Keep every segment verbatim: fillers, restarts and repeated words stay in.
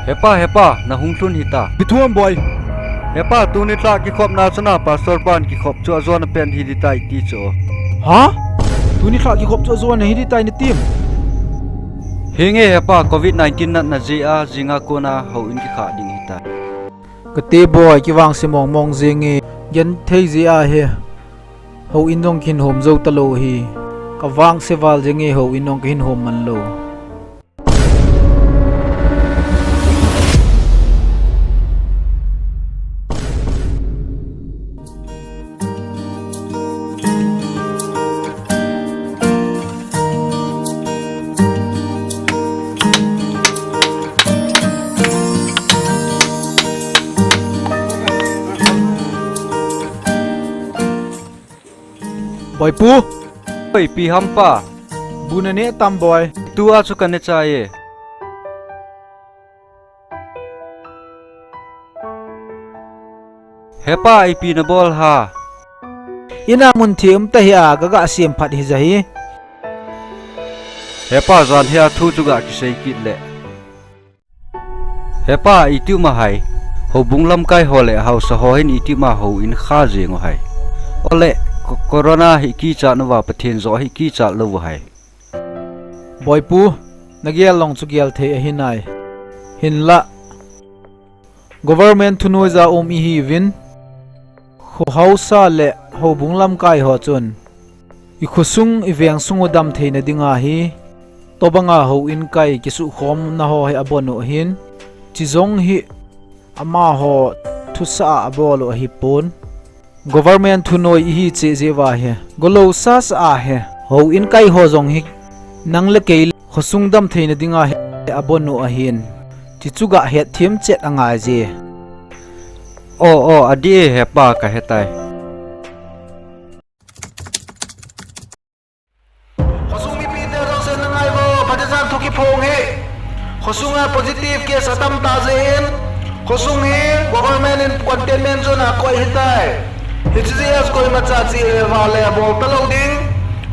Hepa, hepa, nahung lhun hita. Ipi thu ham boi? Hepa, tuni lha kikhopna chun a pastor pan kikhop chu ajona pen hi ding tai ti chu. Ha? Tuni lha kikhop chu ajona hi ding tai nati em? Henge hepa, covid nineteen natna jeh a jinga kona houin kikhah ding hita. Kati boi, kivangse mongmong jenge, genthei jeh a hi houin jong kahin hom jou talou hi. Kavangse val jenge, houin jong kahin hom man lou. Boipu. Oi, ipi ham pa? Bu naneh tam boi? Tua chu kaneh chai e. Hepa, ipi nabol ham? Ina mun thim tahih a, kaga sem phat hija hi. Hepa, jan hia thu chu ga kisei kit le. Hepa, itih ma ham? Houbung lamkai ho le haosa ho hin itih ma houin kha jeng u ham? Ole, co-, corona hi kichat uva, Pathen joh hi kichat lou u ham? Boipu, nagel long chu gel thei ahi nai. Hinlah, government thunoija um ihiuvin, kho haosa le houbung lamkai ho chun, ikhosung iveng sung u dam theina dinga hi, tobanga houin kai kisukhomna ho hi abon u ahin, chujong hi amaho thusah a abol u ahipon. Government thunoi ihi cheh jeh uva hi, golou sasa a hi, houin kai ho jong hi, nang le kei le khosung dam theina dinga hi abon u ahin, chuchu ga hetthem chet angai je. O, o, adih e hepa, kahetai. Khosung mipite jouse nangai vo, Pathen thu kiphong hi. Khosunga positive case atam tah jeh in, khosung hi government in containment zone a akoi ahitai. Hiche jeh a koimachan chele vale bol talou ding.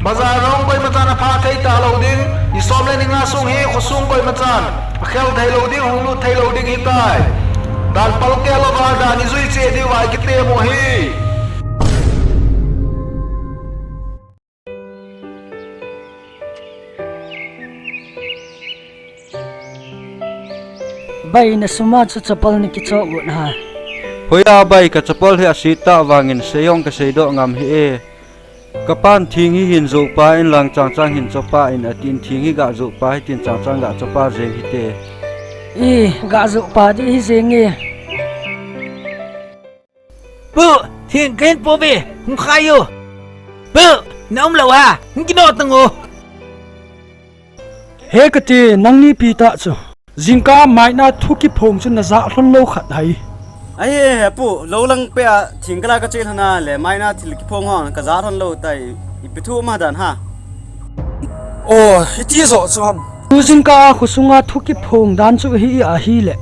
Bazar jong koimachan aphah thei talou ding. Ni som le ni nga sung hi khosung koimachan akhel thei lou ding, hung lut thei lou ding ahitai. Dan palkeh louva dan ijui cheh diuva ikitem u ahi. Bai, nasum a chu chapal nakichoh got ham? Hoi a bai, kachapal hi aset tah vangin sei jong kasei doh ngam hih e. Kapan thing hi hin joh pah in lang chang chang hin choh pah in atin, thing hi ga joh pah hitin chang chang ga choh pah jeng hite. I, ga joh pah ding hi jeng e. Pu, thing kahin po ve, hung khai o. Pu, na um lou ham, hung kinoh tang o. He kati, nangni pi tah chu. Jingkah maina thu kiphong chu najah lhon lou khat ham? Ahi, he pu, lou lang peh a, thing kala kache lhon a le, maina thil kiphong ho, kajah lhon lou tai, ipi thu um dan ham? O, hiti joh chu ham. Tu jingkah a khosunga thu kiphong dan chu hi ahile,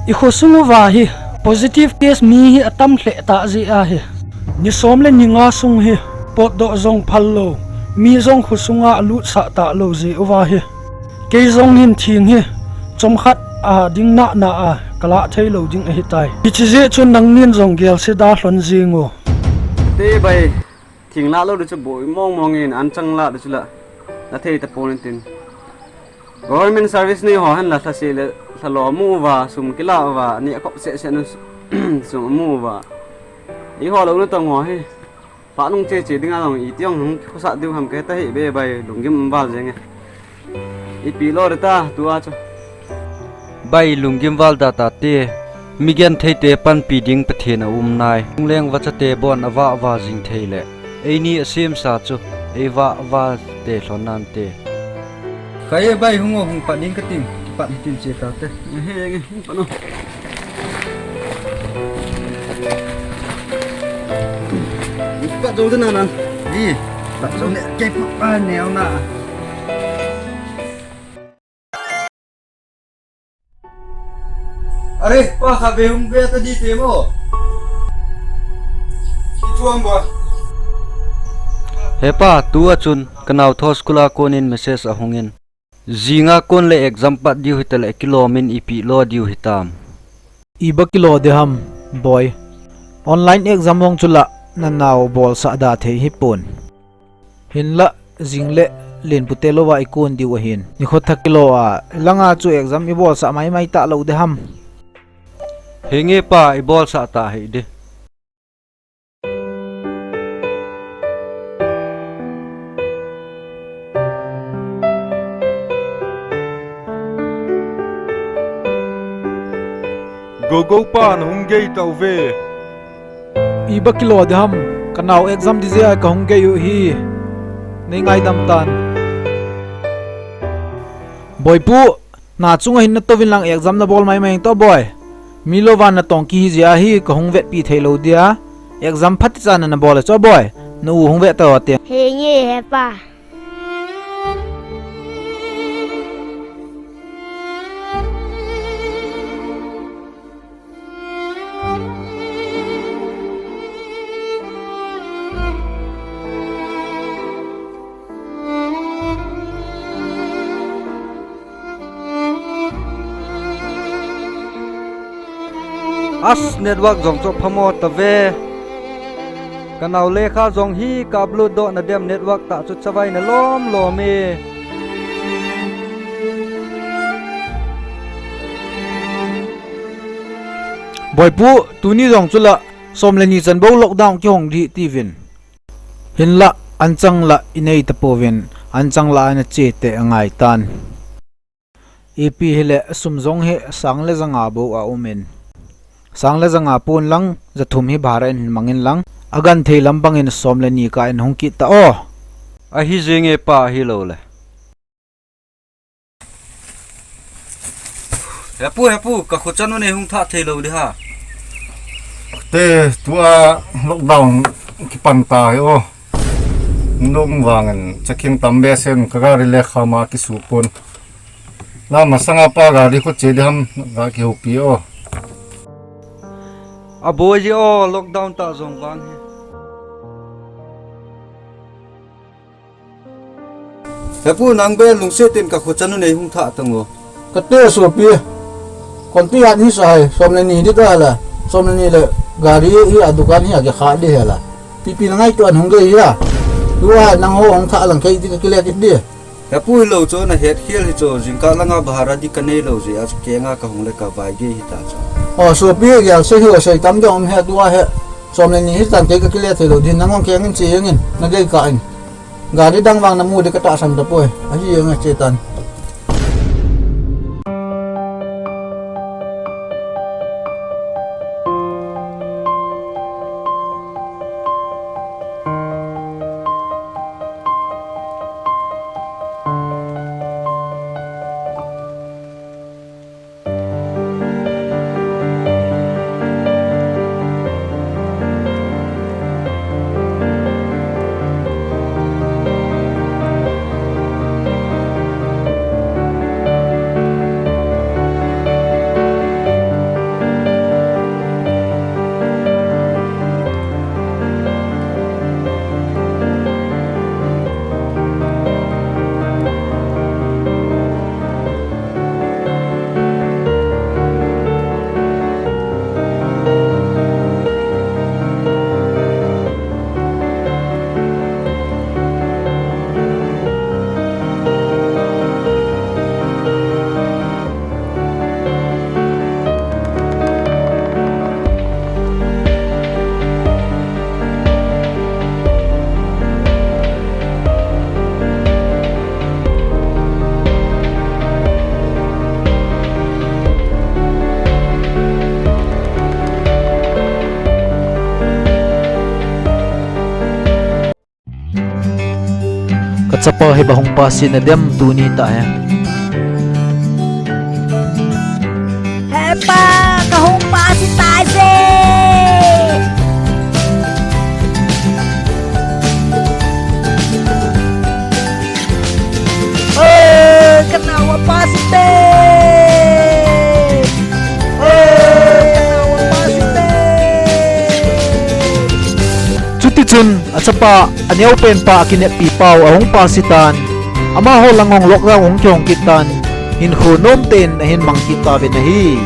i khosung uva hi positive case mi hi atam lheh tah jeh ahi. Ni som le ni nga sung hi potdoh jong phal lou, mi jong khosunga alutsah talou jeh uva hi. Kei jong hin thing hi chomkhat a ding nahna a kalah thei lou ding ahitai. Hiche jeh chun nangnin jong gelse da lhon jing o. Te bai. Thing lah lou ding chu boi mong mong in anchang lah ding chu la, la thei tapon tin. Government service nei ho hen la lhase le lhalo mu uva, sum kila uva, ni akop seh seh nu sum mu uva. Eiho lou natong ho hi, phat nung che che dinga jong iti jong hung khosah diu ham kahe tahih be bai, lunggim um val jeng e. Ipi lou ding ta, tua chu. Bai, lunggim val da tate, mi genthei te panpi ding Pathen aum nai. Lungleng vachate bon avah vah jing thei le, eini asemsa chu, eivah vah te lhon nante. Khai e bai, hung o, hung pat ding katin, kipat hitin che tate. He, he, hung pat o. Pat jo ding nan. Di, pat jo ne, ke pat pa neo na. Are, pa kha ve hung ve ta di te mo. Ituang bo. He pa, tua chun, kanao tho school a konin message ahungin. Jinga kon le exam pat diu hita le kilom in ipi lo diu hitam. Iba kilo de ham, boi. Online exam vong chula nanao bolsa da thei hipon. Hinla jing le lenpute lova ikon diu ahin. Nikho thak kilo a, langa chu exam ibolsa maimai ta lo de ham. Henge pa, ibolsa ta hei de. Gogo pa, nahung gei tauve. Iba kilo de ham, kanao exam di jeh a kahung gei u hi. Nei ngaidam tan. Boipu, nachunga hin natouvin lang exam nabol maimai to boi. Mi lova natong kihi jeh a hi kahung vetpi thei lo dia. Exam phat cha nabol e cho boi. Na u hung ve tau te. Henge hepa. As, network jong chu phamo tave. Kanao lekha jong hi ka upload doh na dem network tah chu chavai na lom lom e. Boipu, tuni jong chula som le ni chan bou lockdown kihong di tiuvin. Hinla, anchang la inei tapouvin, anchang la ana che te angai tan. Ipi hile sum jong hi sang le janga bou aumin. Sang le janga pon lang, jathum hi bhara in hin mangin lang. Agenthei lam bangin som le ni kah in hung kit ta o. Ahi jenge pa, ahilou le. Hepu, hepu, ka kho chanu nei hung thah thei lou di ha. Te, tua lockdown kipan ta hi o. Nung vangin, checking tam behseh in ka gari le khama kisu pon. La masanga pa gari kho che di ham, ga kihoupi o. Aboi ji o, lockdown ta jong vang hi. Hepu, nang be lungset in ka kho chanu nei hung thah tang o. Kate sopi. Konti hat hi sa hai, som le ni di ta la. Som le ni le gari hi a dukan hi a kikha di hi la. Pipi na ngaito an hung gei hi a. Tua nang ho hung thah lang kei di ka kile kit di. Hepu, hilou chu na het khel hi chu, jingkah langa bhara di ka nei lou jeh a chu kenga ka hung le ka vai gei hita chu. O, sopi, gel sei hi o, sei tam dong um he tua he. Som le ni hi tan kei ka kile thei lou di, nang hung keng in che jeng in, na gei kah in. Gari dang vang na mu di ka tahsan tapoi. Ahi jeng a che tan. Ka chapa hi ba hung pass in a dem tuni ta he. He pa, ka hung pass in tai se. Oi, ka nao a pass in te. Oi, ka nao a pass in te. Chuti chun, a chapa, a neo pen pa, a kineppi pau, a hung pass in tan. Amaho lang jong lockdown ahung kihong kit tan, hinkho nomtah in ahin mang kit tauvin ahi.